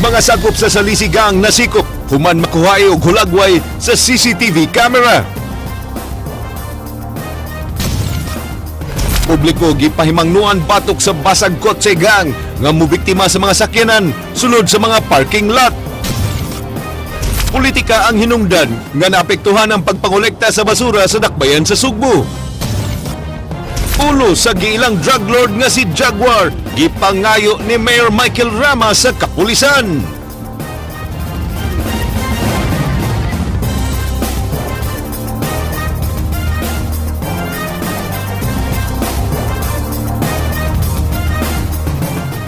Mga sakop sa Salisi Gang nasikop human makuhae og hulagway sa CCTV camera. Publiko gipahimangnuan batok sa basag kotse gang nga mobiktima sa mga sakyanan sulod sa mga parking lot. Politika ang hinungdan nga naapektuhan ang pagpangolekta sa basura sa dakbayan sa Sugbo. Ulo sa giilang drug lord nga si Jaguar, gipangayo ni Mayor Michael Rama sa kapulisan.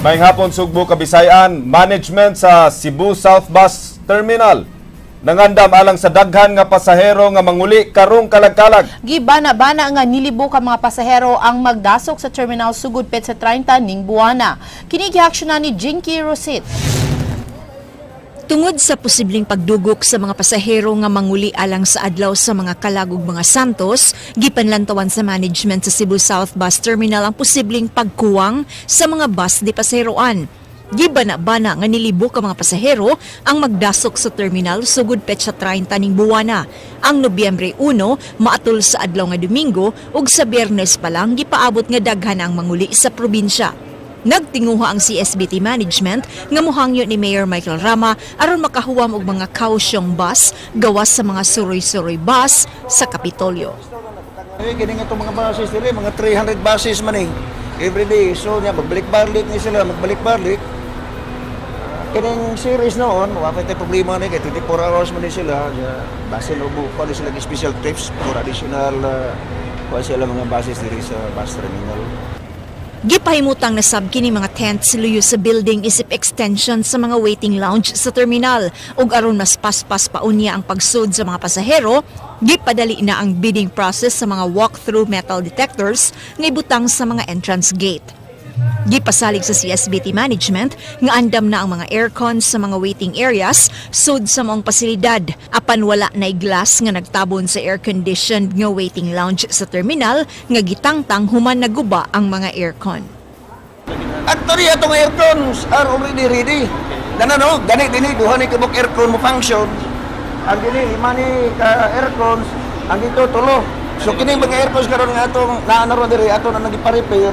Maayong hapon Sugbo, Kabisayan. Management sa Cebu South Bus Terminal nangandam alang sa daghan nga pasahero nga manguli karong kalagkalag. Gibana-bana nga nilibo ka mga pasahero ang magdasok sa terminal sugod petsa 30 ning buwana. Kini giaksyonan ni Jinky Rosit. Tungod sa posibleng pagdugok sa mga pasahero nga manguli alang sa adlaw sa mga kalagog mga Santos, gipanlantawan sa management sa Cebu South Bus Terminal ang posibleng pagkuwang sa mga bus di pasaheroan. Gibana-bana nga nilibo ka mga pasahero ang magdasok sa terminal sugod petsa 30 ning buwana. Ang Nobyembre 1 maatol sa adlaw nga Domingo ug sa Biyernes pa lang gipaabot nga daghan ang manguli sa probinsya. Nagtinguha ang CSBT management nga muhangyo ni Mayor Michael Rama aron makahuwam og mga Kaohsiung bus gawas sa mga suroy-suroy bus sa Kapitolyo. Kini nga itong mga buses diri, mga 300 buses man eh. Every day. So niya magbalik-balik ni sila, magbalik-balik. Kining series noon, wa pa tay problema ni kay 24 hours man ni sila. Basin og kuan sila special trips for additional kuan sila mga buses diri sa bus terminal. Gipahimutang nasab kini mga tents luyo sa building isip extension sa mga waiting lounge sa terminal ug aron mas paspas pa unya ang pagsud sa mga pasahero, gipadali na ang bidding process sa mga walk-through metal detectors nga ibutang sa mga entrance gate. Gipasalig sa CSBT management nga andam na ang mga aircon sa mga waiting areas sud sa maong pasilidad apan wala na glass nga nagtabon sa air-conditioned nga waiting lounge sa terminal nga gitangtang human naguba ang mga aircon. Actually, atong aircons are already ready. Dana no, gani dinhi duha ni kabuk aircon mo function. Ang dinhi lima ni ka aircons, ang dito tulo. So kini mga aircons karon nga atong naa na ron diri ato na nagipa-repair.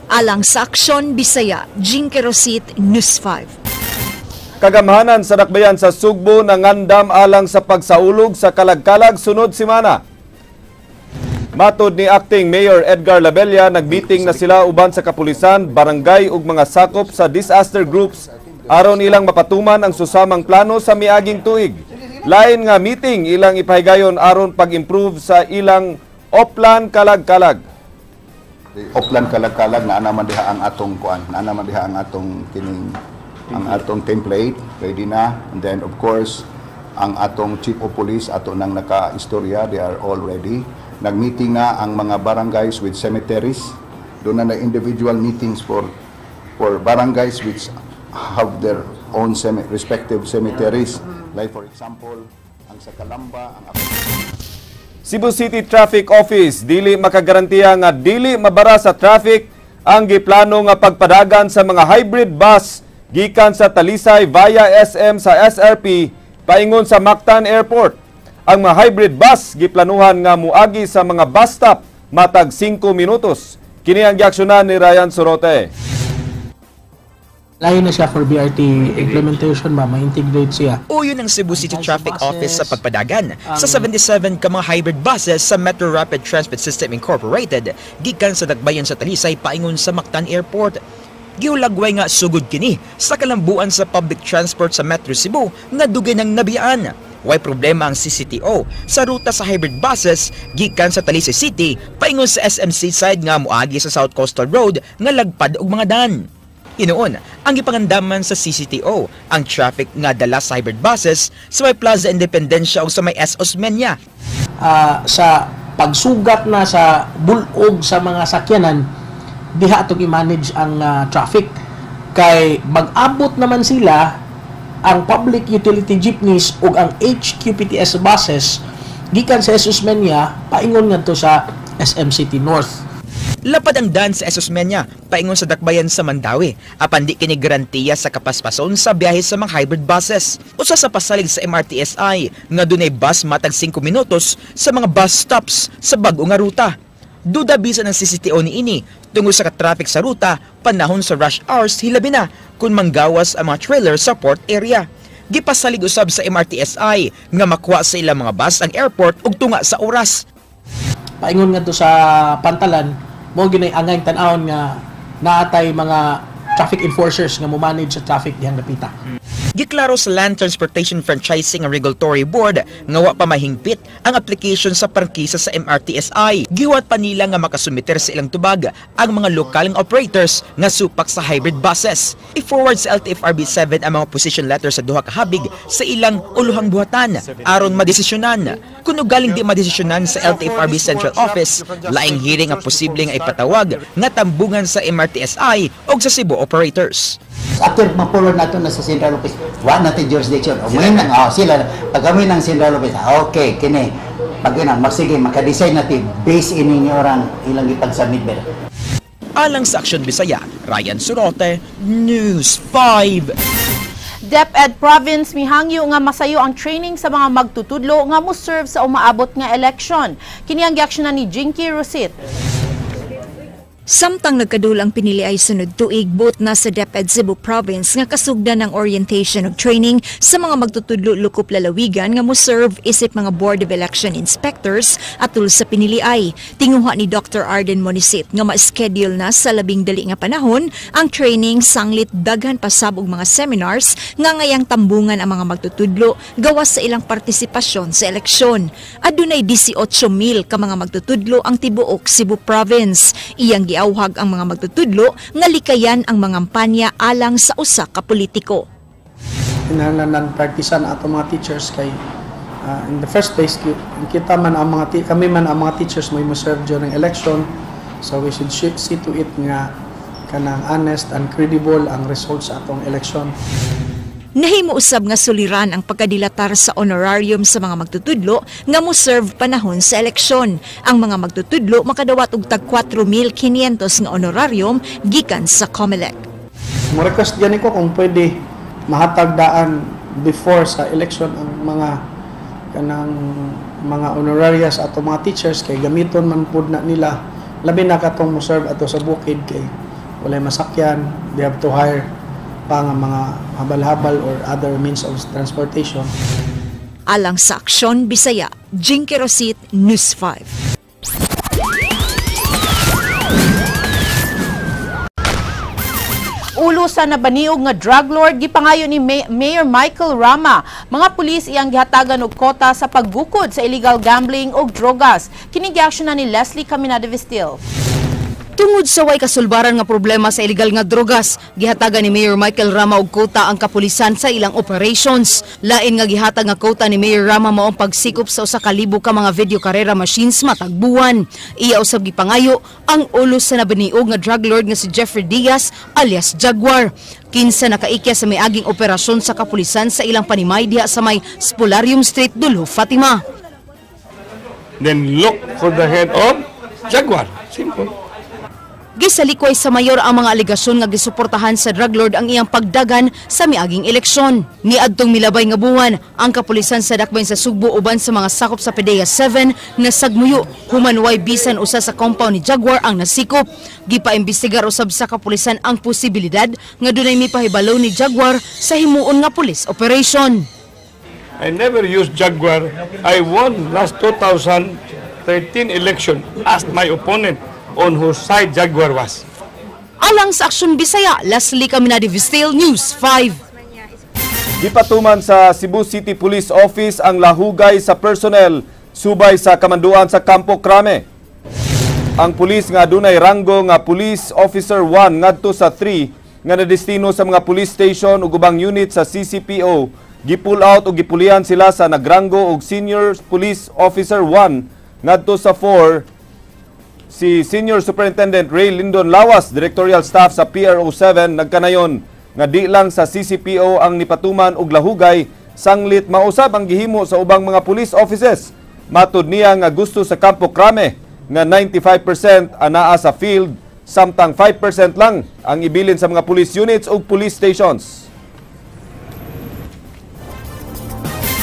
Alang sa Aksyon Bisaya, Jinky Rosit, News 5. Kagamhanan sa dakbayan sa Sugbo nangandam alang sa pagsaulog sa kalagkalag sunod semana. Matod ni Acting Mayor Edgar Labella, nagmeeting na sila uban sa kapulisan, barangay ug mga sakop sa disaster groups aron ilang mapatuman ang susamang plano sa miaging tuig. Lain nga meeting ilang ipahigayon aron pag-improve sa ilang Oplan Kalagkalag. Oplan Kalagkalag na naman diha ang atong kuan, na naman diha ang atong kining ang atong template ready na, and then of course ang atong chief of police ato nang naka-istorya, they are all ready. Nag-meeting na ang mga barangays with cemeteries. Doon na individual meetings for barangays which have their own respective cemeteries. Like for example, ang sa Calamba, ang Cebu City Traffic Office dili makagarantiya nga dili mabara sa traffic ang giplano nga pagpadagan sa mga hybrid bus gikan sa Talisay via SM sa SRP paingon sa Mactan Airport. Ang mga hybrid bus giplanuhan nga muagi sa mga bus stop matag 5 minutos. Kini ang giaksyonan ni Ryan Sorote. Layo na siya for BRT implementation ba, ma-integrate siya. Uyon ang Cebu City Traffic Office sa pagpadagan sa 77 ka mga hybrid buses sa Metro Rapid Transit System Incorporated gikan sa dakbayan sa Talisay paingon sa Mactan Airport. Giulagway nga sugod kini sa kalambuan sa public transport sa Metro Cebu nga dugay ng nabiyaan. Way problema ang CCTO sa ruta sa hybrid buses gikan sa Talisay City paingon sa SMC side nga moagi sa South Coastal Road nga lagpad og mga dan. Inoon ang gipangandaman sa CCTO ang traffic nga dala sa hybrid buses sa may Plaza Independencia o sa may S. Osmeña. Sa pagsugat na sa bulog sa mga sakyanan, diha atong i-manage ang traffic. Kay mag-abot naman sila ang public utility jeepneys ug ang HQPTS buses gikan sa S. Osmeña paingon ngadto sa SM City North. Lapad ang dan sa S. Osmeña paingon sa dakbayan sa Mandaue, apan di kini garantiya sa kapaspason sa biyahe sa mga hybrid buses. Usa sa pasalig sa MRTSI nga dunay bus matag 5 minutos sa mga bus stops sa bag-o nga ruta. Duda bisan ang CCTO niini tungod sa ka-traffic sa ruta panahon sa rush hours, hilabi na kung manggawas ang mga trailer sa port area. Gipasalig usab sa MRTSI nga makuha sa ilang mga bus ang airport ug tunga sa oras. Paingon ngadto sa Pantalan, mo ginay angay tan-awon nga naatay mga traffic enforcers nga mo manage sa traffic dihang dapita. Giklaro sa Land Transportation Franchising and Regulatory Board nga wa pa mahingpit ang application sa prangkisa sa MRTSI. Gihuwat pa nila nga makasumiter sa ilang tubag ang mga lokal nga operators nga supak sa hybrid buses. I-forward sa LTFRB 7 ang mga position letter sa duha ka habig sa ilang uluhang buhatan aron madesisyonan. Kung galing di madesisyonan sa LTFRB Central Office, laing hearing ang posible nga ipatawag nga tambungan sa MRTSI o sa Cebu operators. After ma-forward nato na sa Central Office, wa natin jurisdiction. O mo nang oh, sila pag kami ng Central Office, okay, kini pag yun ang magsige maka-decide natin based in inyo orang ilang ipag-submit ba. Alang sa Aksyon Bisaya, Ryan Surote, News 5. DepEd Province mihangyo nga masayo ang training sa mga magtutudlo nga mo serve sa umaabot nga eleksyon. Kini ang giaksyonan ni Jinky Rosit. Samtang nagkadulang pinili ay sunod tuig, buot na sa DepEd Cebu Province nga kasugdan ng orientation ug training sa mga magtutudlo lukop lalawigan nga mo serve isip mga Board of Election Inspectors atul sa piniliay. Tinguha ni Dr. Arden Monisit nga ma-schedule na sa labing dali nga panahon ang training sanglit daghan pasab og mga seminars nga ngayang tambungan ang mga magtutudlo gawas sa ilang partisipasyon sa eleksyon. Adunay 18,000 ka mga magtutudlo ang tibuok Cebu Province. Iyang giawhag ang mga magtutudlo nga likayan ang mga kampanya alang sa usa ka politiko. Kinahanglan non-partisan ato mga teachers kay in the first place kita man ang mga kami man ang mga teachers may mo serve during election, so we should see to it nga kanang honest and credible ang results sa atong election. Nahimo usab nga suliran ang pagkadilatar sa honorarium sa mga magtutudlo nga mo serve panahon sa eleksyon. Ang mga magtutudlo makadawat og tag 4,500 nga honorarium gikan sa COMELEC. Mo request gani ko kung pwede mahatag daan before sa election ang mga kanang mga honoraria sa ato mga teachers kay gamiton man pud na nila, labi na katong mo serve ato sa bukid kay walay masakyan, they have to hire pa nga mga habal-habal or other means of transportation. Alang sa Aksyon Bisaya, Jinky Rosit, News 5. Ulo sa nabaniog nga drug lord gipangayo ni Mayor Michael Rama. Mga pulis iyang gihatagan og kota sa paggukod sa illegal gambling ug drogas. Kini giaksyonan ni Leslie Caminada Vestil. Tungod sa way kasulbaran nga problema sa illegal nga drogas, gihatagan ni Mayor Michael Rama og kota ang kapulisan sa ilang operations. Lain nga gihatag nga kota ni Mayor Rama mao ang pagsikop sa 1,000 ka mga video karera machines matag buwan. Iya usab gipangayo ang ulo sa nabaniog nga drug lord nga si Jeffrey Diaz alias Jaguar. Kinsa nakaikya sa miaging operasyon sa kapulisan sa ilang panimay diha sa may Spolarium Street, Dulo, Fatima. Then look for the head of Jaguar. Simple. Gisalikway sa mayor ang mga alegasyon nga gisuportahan sa drug lord ang iyang pagdagan sa miaging eleksyon. Niadtong milabay nga buwan, ang kapulisan sa dakbayan sa Sugbo uban sa mga sakop sa PDEA 7 na sagmuyo humanway bisan usa sa compound ni Jaguar ang nasikop. Gipaimbestigar usab sa kapulisan ang posibilidad nga dunay mipahibalo ni Jaguar sa himuon nga police operation. I never used Jaguar. I won last 2013 election. Asked my opponent on whose side Jaguar was. Alang sa Aksyon Bisaya, Leslie Caminada Vistil, News 5. Gipatuman sa Cebu City Police Office ang lahugay sa personnel subay sa kamanduan sa Campo Crame. Ang pulis nga adunay ranggo nga Police Officer 1 ngadto sa 3 nga nadestino sa mga police station ug ubang unit sa CCPO, gipull out ug gipulihan sila sa nagranggo og Senior Police Officer 1 ngadto sa 4 si Senior Superintendent Ray Lindon Lawas, Directorial Staff sa PRO7, nagkanayon nga di lang sa CCPO ang nipatuman og lahugay, sanglit mausab ang gihimo sa ubang mga police offices. Matud niya nga gusto sa Campo Crame nga 95% anaa sa field samtang 5% lang ang ibilin sa mga police units ug police stations.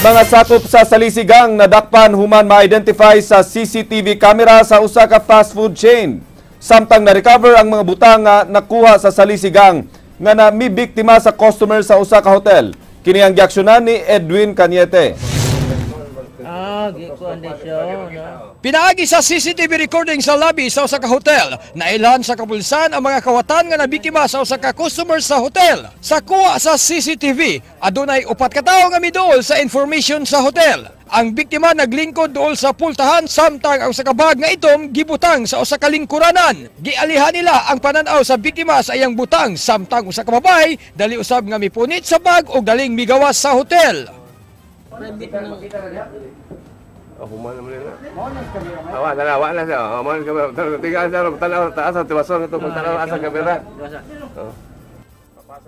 Mga sakop sa Salisigang nadakpan human ma-identify sa CCTV camera sa usa ka fast food chain. Samtang na-recover ang mga butang nga nakuha sa Salisigang nga namibiktima sa customer sa usa ka hotel. Kini ang giaksyonan ni Edwin Cañete. Pinaagi sa CCTV recording sa lobby sa usa ka hotel, nailhan sa kapulisan ang mga kawatan nga nabiktima sa usa ka customer sa hotel. Sa kuha sa CCTV, adunay 4 ka tawo nga miduol sa information sa hotel. Ang biktima naglingkod duol sa pultahan samtang ang usa ka bag nga itom gibutang sa usa ka lingkuranan. Gialihan nila ang pananaw sa biktima sa iyang butang samtang usa ka babae dali usab nga mipunit sa bag og daling migawas sa hotel.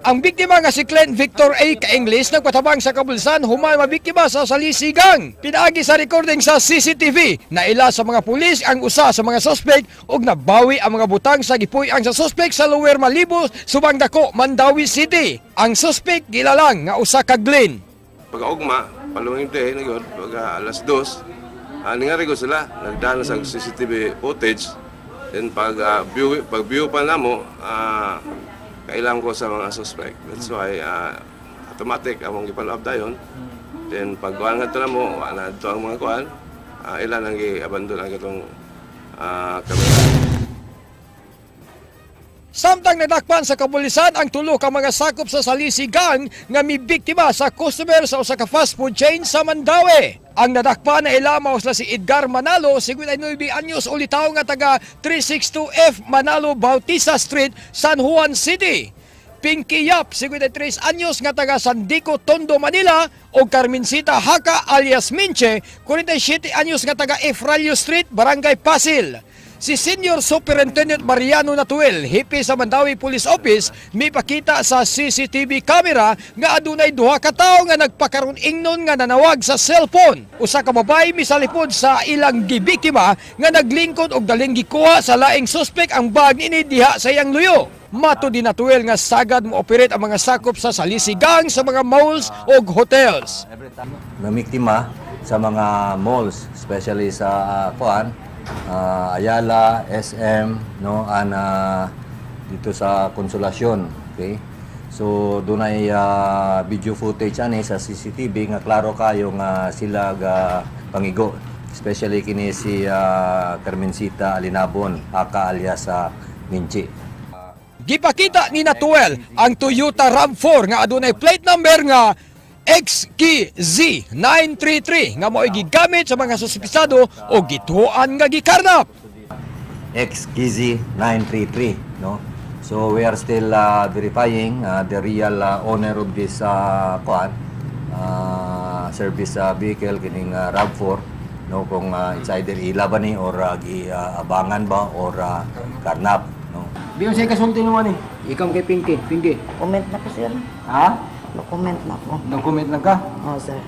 Ang biktima nga si Glenn Victor A. Ka-English nagpatabang sa kabulsan human mabiktima sa Salisigang. Pinaagi sa recording sa CCTV, naila sa mga pulis ang usa sa mga suspect ug nabawi ang mga butang sa gipuy-ang sa suspect sa Lower Malibo, Subang Dako, Mandaue City. Ang suspect gilalang nga usa ka Glenn. Pagkaugma, palungin day na yun, pag alas 2, ningari ko sila, nagdaan sa CCTV footage. Then pag view pa na mo, kailangan ko sa mga suspect. That's why automatic among gipollow up dayon. Then pag kuan nga to na mo, wala na ang mga kuan, ilan ang gi-abandon ang itong kamera. Samtang nadakpan sa kapulisan ang tulo ka mga sakop sa Salisigang nga mibiktima sa customer sa usa ka fast food chain sa Mandaue. Ang nadakpan na ila mao sila si Edgar Manalo, 59 anyos, ulitaw nga taga 362F Manalo Bautista Street, San Juan City. Pinky Yap, 53 anyos nga taga Sandico, Tondo, Manila, o Carmencita Haka alias Minche, 47 anyos nga taga Efralio Street, Barangay Pasil. Si Senior Superintendent Mariano Natuel, hipi sa Mandaue Police Office, mipakita sa CCTV camera nga adunay duha ka tawo nga nagpakaron ingnon nga nanawag sa cellphone. Usa ka babae misalipod sa ilang gibiktima nga naglingkod og daling gikuha sa laing suspek ang bag niini diha sa iyang luyo. Mato din Natuel nga sagad mo operate ang mga sakop sa Salisigang sa mga malls og hotels. Namiktima sa mga malls, especially sa Ayala, SM, no, and dito sa Consolacion, okay? So dunay video footage ani sa CCTV nga klaro kayo nga sila ga pangigo, especially kini si Carmencita Alinabon aka alias sa Minchi. Gipakita ni Natuel ang Toyota RAV4 nga adunay plate number nga XKZ933 nga mao'y gigamit sa mga suspisado o gituoan nga gikarnap. XKZ933, no? So we are still verifying the real owner of this service vehicle kining RAV4, no, kung it's either ila ba ni or giabangan ba or karnap, no. Biyon sa kasulti mo ni. Ikaw kay Pinky, Pinky. Comment na ko sir. Ha? No-comment na po. No-comment lang ka? Oo, sir.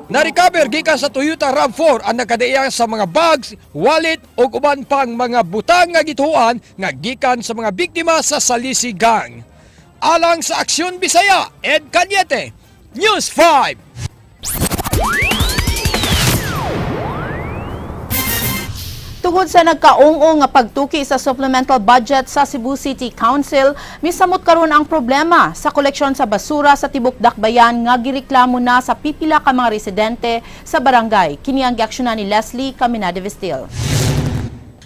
Na-recover gikan sa Toyota RAV4 ang nakadaiya sa mga bags, wallet ug uban pang mga butang nga gituoan nga gikan sa mga biktima sa Salisigang. Alang sa Aksyon Bisaya, Ed Cañete, News 5. Tungod sa nagkaong-ong nga pagtuki sa supplemental budget sa Cebu City Council, misamot karon ang problema sa koleksyon sa basura sa tibok Dakbayan nga gireklamo na sa pipila ka mga residente sa barangay. Kini ang giaksyonan ni Leslie Caminade Vestil.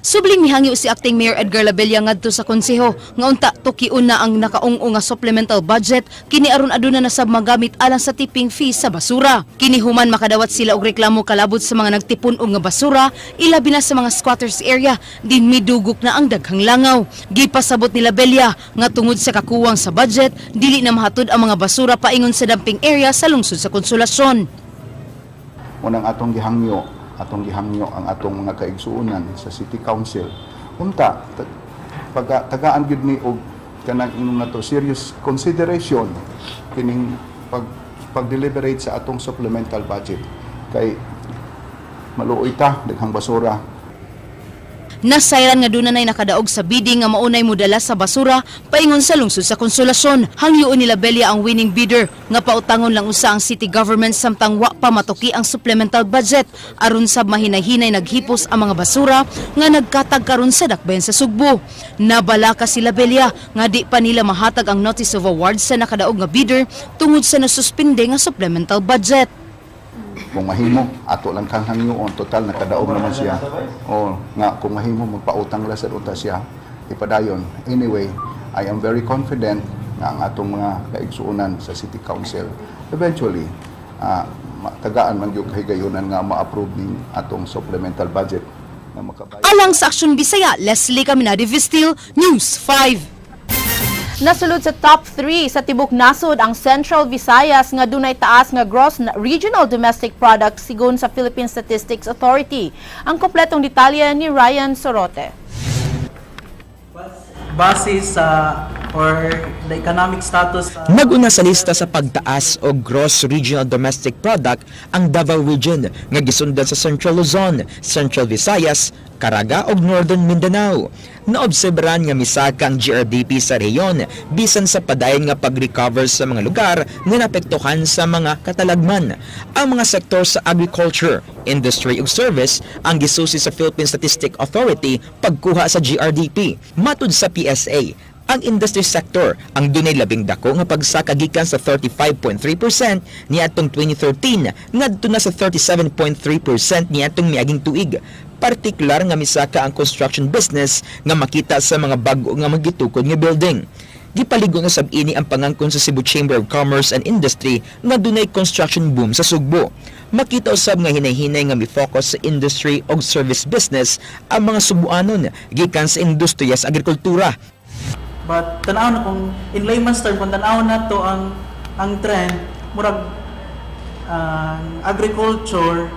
Subling mihangyo si Acting Mayor Edgar Labella ngadto sa konseho nga unta tukion na ang nakaung-ong nga supplemental budget kini aron aduna na sab magamit alang sa tipping fee sa basura. Kini human makadawat sila og reklamo kalabot sa mga nagtipon-og nga basura ilabi na sa mga squatters area din midugok na ang daghang langaw. Gipasabot ni Labella nga tungod sa kakuwang sa budget dili na mahatod ang mga basura paingon sa dumping area sa lungsod sa Konsolasyon. Unang atong gihangyo ang atong mga kaigsuonan sa City Council. Unta tagaan gyud ni og kanang ingon nato serious consideration kining pag-deliberate sa atong supplemental budget kay maluoy ta daghang basura. Nasayran nga dunanay nakadaog sa bidding nga maunay modala sa basura paingon sa lungsod sa Konsolasyon. Hangyoon ni Labella ang winning bidder nga pautangon lang usa ang city government samtang wa pa matuki ang supplemental budget aron sab mahinay-hinay naghipos ang mga basura nga nagkatag karon sa dakbayan sa Sugbo. Nabalaka si Labella nga di pa nila mahatag ang notice of award sa nakadaog nga bidder tungod sa nasuspinde nga supplemental budget. Kung mahimo, ato lang kang hangyoon, total nakadaog naman siya. O nga kung mahimo magpautang la sa uta siya, ipadayon. Anyway, I am very confident nga ang atong mga kaigsuonan sa City Council eventually tagaan man gyud kahigayunan nga ma-approve ning atong supplemental budget nga makabayad. Alang sa Aksyon Bisaya, Leslie Caminade Vistil, News 5. Nasulod sa top 3 sa tibok nasod ang Central Visayas nga dunay taas nga gross regional domestic product sigon sa Philippine Statistics Authority. Ang kompletong detalye ni Ryan Sorote. Base sa or the economic status. Naguna sa lista sa pagtaas o gross regional domestic product ang Davao Region nga gisundan sa Central Luzon, Central Visayas, Caraga ug Northern Mindanao. Naobserbaran nga misaka ang GRDP sa rehiyon bisan sa padayon nga pag-recover sa mga lugar nga naapektuhan sa mga katalagman. Ang mga sektor sa agriculture, industry ug service ang gisusi sa Philippine Statistics Authority pagkuha sa GRDP. Matud sa PSA, ang industry sector ang dunay labing dako nga pagsaka gikan sa 35.3% niadtong 2013 ngadto na sa 37.3% niadtong miaging tuig. Partikular nga misaka ang construction business nga makita sa mga bag-o nga magitukod nga building. Gipaligo na sab ini ang pangangkon sa Cebu Chamber of Commerce and Industry nga dunay construction boom sa Sugbo. Makita usab nga hinay-hinay nga mi-focus sa industry og service business ang mga Subuanon gikan sa industriya sa agrikultura. But tanaw na kung in layman's term, kung tanaw na to ang trend, murag ang agriculture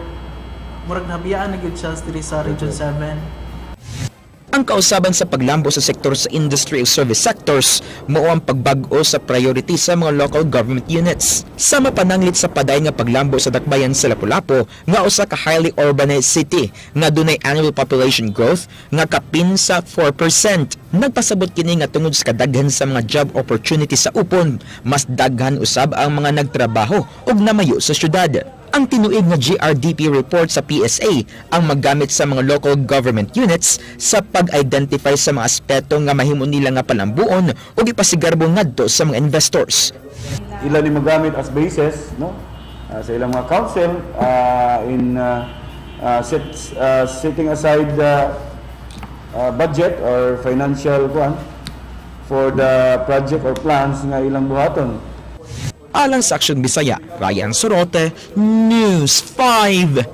murag nabiyaan na gyud siya diri sa Region 7. Ang kausaban sa paglambo sa sektor sa industry ug service sectors mao ang pagbag-o sa priority sa mga local government units. Sama pananglit sa padayon nga paglambo sa dakbayan sa Lapu-Lapu nga usa ka highly urbanized city nga dunay annual population growth nga kapin sa 4%. Nagpasabot kini nga tungod sa kadaghan sa mga job opportunities sa upon, mas daghan usab ang mga nagtrabaho ug namayo sa syudad. Ang tinuig nga GRDP report sa PSA ang maggamit sa mga local government units sa pag-identify sa mga aspeto nga mahimo nila nga palambuon ug ipasigarbo ngadto sa mga investors. Ila ni magamit as basis, no, sa ilang mga council in setting aside budget or financial kuan for the project or plans nga ilang buhaton. Alang sa Aksyon Bisaya, Ryan Sorote, News 5.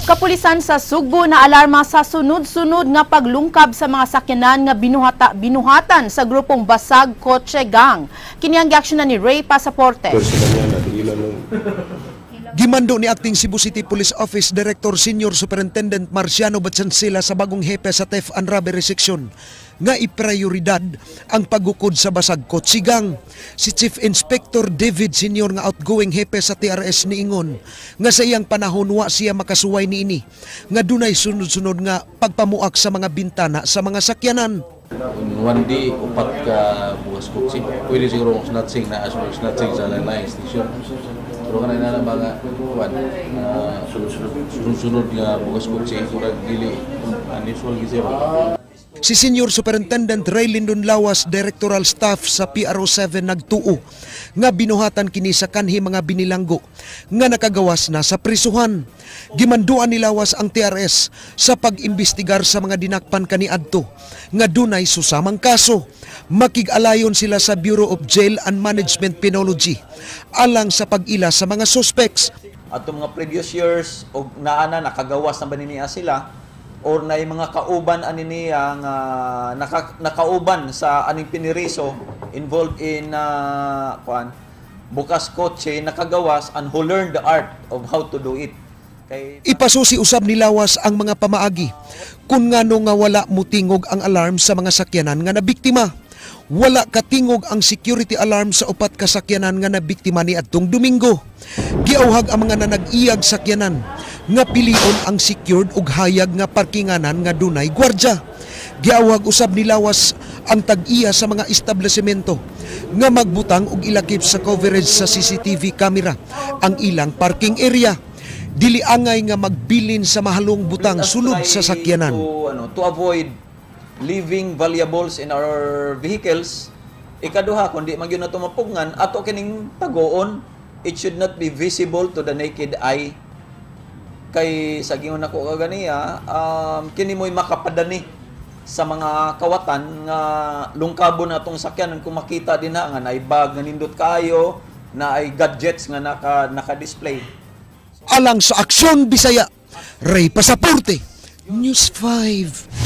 Kapulisan sa Sugbo na alarma sa sunod-sunod nga paglungkab sa mga sakyanan nga binuhatan sa grupong Basag Kotse Gang. Kini ang giaksyonan ni Ray Pasaporte. Gimando ni Acting Cebu City Police Office Director Senior Superintendent Marciano Batsansila sa bagong hepe sa Theft and Robbery Section nga iprioridad ang paggukod sa Basag Kotse Gang. Si Chief Inspector David Senior nga outgoing hepe sa TRS niingon nga sa iyang panahon wa siya makasuway niini nga dunay sunod-sunod nga pagpamuak sa mga bintana sa mga sakyanan. In one day, upat ka bukas kotse. Pwede siguro kung snatching na as snatching sa line station. Pero kanina na mga kuan, sunod-sunod nga bukas kotse, murag dili unusual gyud siya. Si Senior Superintendent Ray Lindon Lawas, Directoral Staff sa PRO7 nagtuo nga binuhatan kini sa kanhi mga binilanggo nga nakagawas na sa prisuhan. Gimanduan ni Lawas ang TRS sa pag-imbestigar sa mga dinakpan kaniadto nga dunay susamang kaso. Makig-alayon sila sa Bureau of Jail and Management Penology alang sa pag-ila sa mga suspects. Atong mga previous years og naana nakagawas na ba niya sila or na mga kauban ani niya nga nakauban sa aning piniriso involved in kuan bukas kotse nakagawas and who learned the art of how to do it. Kay ipasusi usab ni Lawas ang mga pamaagi kung ngano nga wala mutingog ang alarm sa mga sakyanan nga nabiktima. Wala katingog ang security alarm sa upat ka sakyanan nga nabiktima ni adtong Domingo. Giauhag ang mga nanag-iyag sakyanan nga pilion ang secured ug hayag nga parkinganan nga dunay gwardya. Giawhag usab ni Lawas ang tag-iya sa mga establishmento nga magbutang og ilakip sa coverage sa CCTV camera ang ilang parking area. Dili angay nga magbilin sa mahalong butang sulod sa sakyanan. To avoid leaving valuables in our vehicles. Ikaduha, kung di man gyud nato mapugngan, ato kining tagoon, it should not be visible to the naked eye. Kay sa gingon nako kaganiya, kini mo'y makapadani sa mga kawatan nga lungkabo na atong sakyanan kung makita din na nga naay bag nga nindot kaayo, na ay gadgets nga naka-display. Alang sa Aksyon Bisaya, Ray Pasaporte, News 5.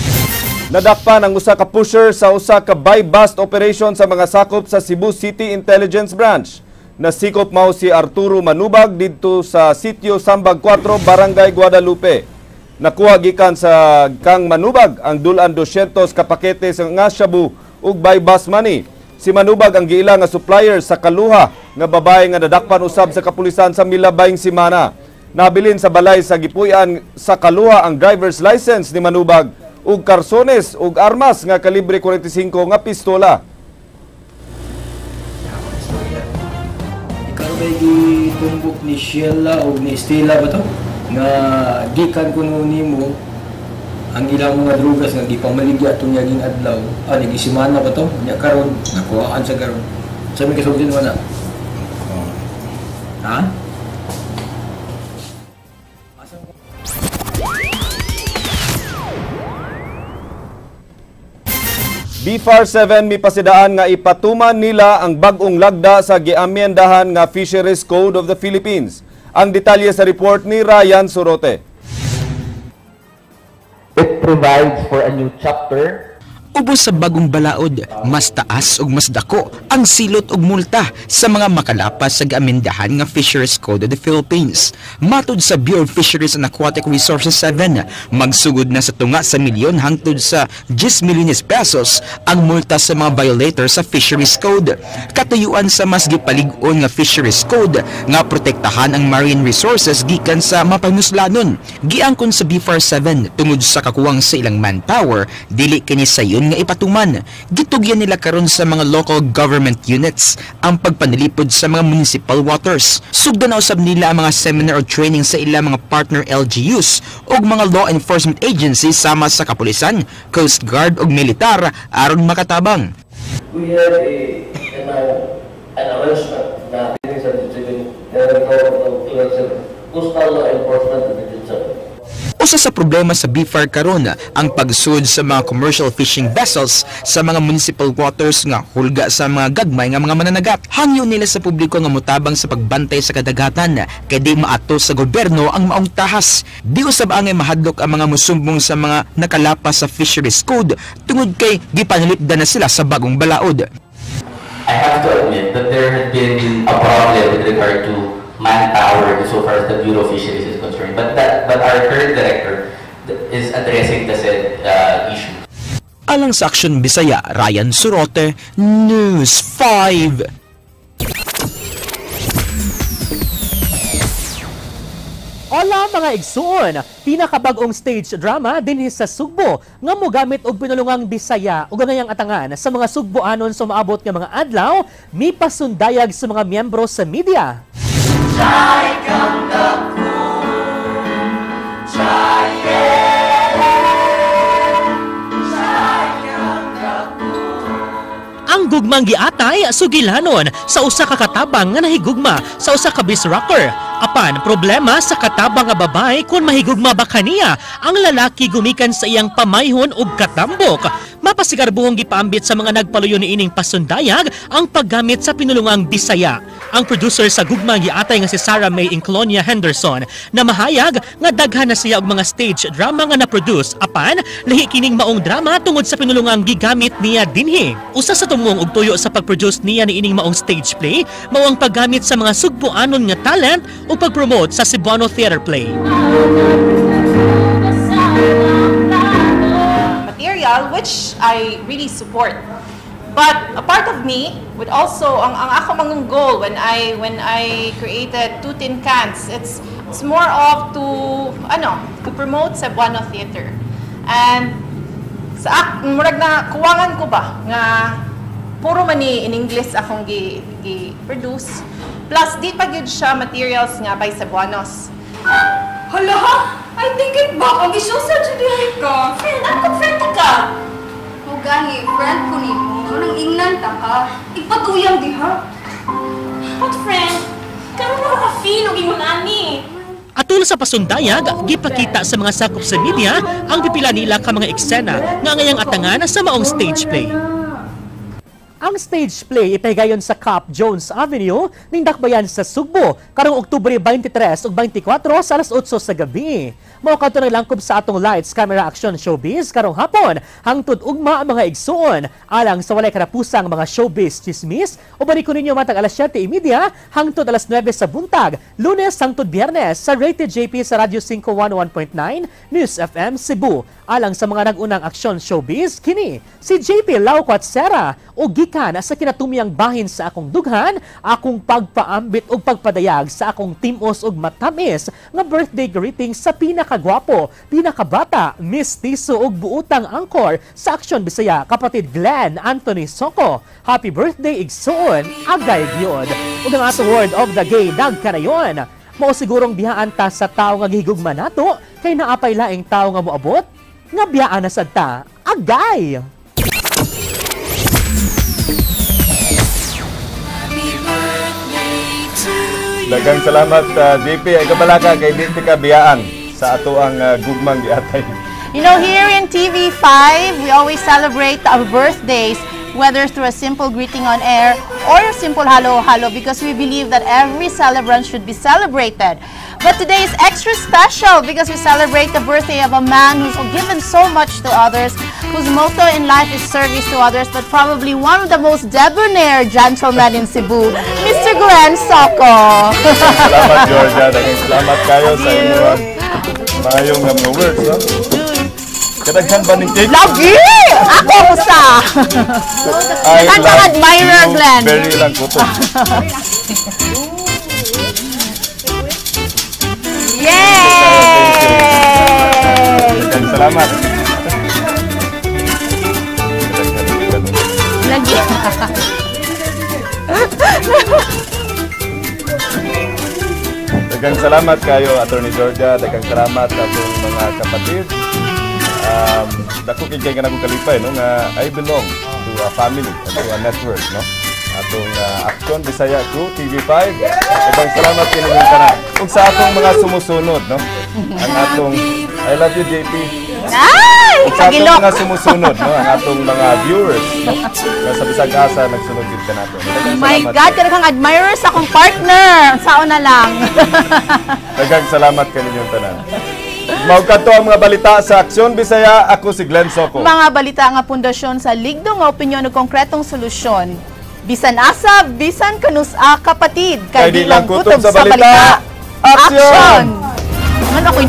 Nadakpan ang usa ka pusher sa usa ka buy-bust operation sa mga sakop sa Cebu City Intelligence Branch. Nasikop mao si Arturo Manubag didto sa Sitio Sambag 4, Barangay Guadalupe. Nakuha gikan sa kang Manubag ang dulan 200 ka pakete sa nga shabu ug buy-bust money. Si Manubag ang giila nga supplier sa kaluha nga babae nga nadakpan usab sa kapulisan sa milabayng simana. Nabilin sa balay sa gipuy-an sa kaluha ang driver's license ni Manubag ug karsones ug armas nga kalibre 45 nga pistola. Ikaw ba gitumbok ni Sheila o ni Stella ba to? Nga gikan kuno nimo ang ilang mga drugas nga gipamaligya atong yaging adlaw, nagisimana ba to? Nya karon nakuhaan sa karon. Sa may kasulti naman na. Ha? BFAR 7 mipasidaan nga ipatuman nila ang bag-ong lagda sa giamyendahan nga Fisheries Code of the Philippines. Ang detalye sa report ni Ryan Sorote. It provides for a new chapter. Ubos sa bagong balaod, mas taas ug mas dako ang silot ug multa sa mga makalapas sa giamendahan nga Fisheries Code of the Philippines. Matud sa Bureau of Fisheries and Aquatic Resources 7, magsugod na sa tunga sa milyon hangtod sa 10 milyones pesos ang multa sa mga violator sa Fisheries Code. Katuyuan sa mas gipalig-on nga Fisheries Code nga protektahan ang marine resources gikan sa mapanguslanon. Giangkon sa BFAR 7 tungod sa kakuwang sa ilang manpower, dili kini sayon nga ipatuman. Gitugyan nila karon sa mga local government units ang pagpanalipod sa mga municipal waters. Sugdan na usab nila ang mga seminar o training sa ilang mga partner LGUs ug mga law enforcement agencies sama sa kapulisan, Coast Guard ug militar aron makatabang. We have an arrangement na sa Coastal Law Enforcement Division. Usa sa problema sa BFAR karon ang pagsud sa mga commercial fishing vessels sa mga municipal waters nga hulga sa mga gagmay nga mga mananagat. Hangyo nila sa publiko nga motabang sa pagbantay sa kadagatan kay di maato sa gobyerno ang maong tahas. Di usab angay mahadlok ang mga musumbong sa mga nakalapas sa Fisheries Code tungod kay gipanalipdan na sila sa bagong balaod. I have to admit that there had been a problem with regard to manpower so far as the Bureau of Fisheries is concerned, but our current director is addressing the said issue. Alang sa Aksyon Bisaya, Ryan Surote, News 5. Hola mga igsuon, pinakabag-ong stage drama dinhi sa Sugbo nga mogamit og pinulungang Bisaya ug angayang atangan sa mga Sugboanon sa maabot nga mga adlaw, mipasundayag sa mga miyembro sa media. Ang gugmang giatay sugilanon sa usa ka katabang nga nahigugma sa usa ka bisrocker. Apan problema sa katabang nga babae kung mahigugma ba kaniya ang lalaki gumikan sa iyang pamayhon ug katambok. Mapasigarbuhong gipaambit sa mga nagpaluyo niining pasundayag ang paggamit sa pinulungang Bisaya. Ang producer sa gugmang giatay nga si Sarah May Inclonia Henderson na mahayag nga daghan na siya og mga stage drama nga na-produce apan lahi kining maong drama tungod sa pinulungang gigamit niya dinhi. Usa sa tumong og tuyo sa pag-produce niya niining maong stage play mao ang paggamit sa mga Sugboanon nga talent o pag-promote sa Cebuano Theater Play. Material which I really support. But a part of me would also, ang ako mga goal when I created Two Tin Cans, it's more of to promote Cebuano theater. And sa murag na kuwangan ko ba nga puro man ni in English akong gi produce. Plus di pa gyud siya materials nga by Cebuanos. Hala ha? I think it back ang isyu sa diay ka. Friend, ako friend ka. O gani, friend ko nimo. Nang ingnan ta ka. Igpatuyang diha. But friend, karon mo ka feel og ingon ani. Atul sa pasundayag, gipakita sa mga sakop sa media ang pipila nila ka mga eksena nga ngayang atangan sa maong stage play. Ang stage play ipahigayon sa Cap Jones Avenue ning Dakbayan sa Sugbo karong Oktubre 23 ug 24 sa alas 8 sa gabi. Mao kadto nang langkob sa atong Lights Camera Action Showbiz karong hapon hangtod ugma ang mga igsuon alang sa walay karapusang mga showbiz chismis. Uban ko ninyo matag alas 7:30 hangtod alas 9 sa buntag, Lunes hangtod Biyernes sa Rated JP sa Radyo 511.9 News FM Cebu. Alang sa mga nag-unang aksyon showbiz, kini si JP Lauco at Sera o gikan sa kinatumiyang bahin sa akong dughan, akong pagpaambit og pagpadayag sa akong timos ug matamis nga birthday greetings sa pinakagwapo, pinakabata, mistiso ug buutang angkor sa Aksyon Bisaya, kapatid Glenn Anthony Soco. Happy birthday, igsuon, agay gyud. Ug ang atong word of the day nagkanayon. Mao sigurong biyaan ta sa tao nga gihigugma nato kay naapay laing tao nga moabot nga biyaan na sad ta. Agay! Daghang salamat, JP. Ay kabalaka kay di ka biyaan sa ato ang gugmang giatay. Here in TV5, we always celebrate our birthdays, whether through a simple greeting on air or a simple hello-hello, because we believe that every celebrant should be celebrated. But today is extra special because we celebrate the birthday of a man who's given so much to others, whose motto in life is service to others, but probably one of the most debonair gentlemen in Cebu, Mr. Glenn Soco. Salamat, Georgia. Daghang salamat kayo sa inyong maayong nga mga words. No? Kadaghan ba ning cake? Lagi! Ako usa! I Kantang love admirer, you. Glenn. Very lang kutob. Yay! Daghang salamat. Lagi. Daghang salamat kayo, Attorney Georgia. Daghang salamat sa atong mga kapatid. Dako kay kay kanang kalipay, no, nga I belong to a family and to a network, no. Atong Action Bisaya Crew TV5. Daghang salamat kininyong tanan. Ug sa atong mga sumusunod, no. Ang atong I love you, JP. Ay! Ug sa atong Kagilok. mga sumusunod, no, ang atong mga viewers, no. Nga sa bisag asa nagsunod gid kanato. Daghang My salamat. God, kang admirer sa akong partner. Sao na lang. Daghang salamat kaninyong tanan. Mao kadto ang mga balita sa Aksyon Bisaya. Ako si Glenn Soco. Mga balita nga pundasyon sa ligdo nga opinyon ug konkretong solusyon. Bisan asa, bisan kanusa, kapatid. Kay di lang kutob sa balita. Aksyon! Ano ako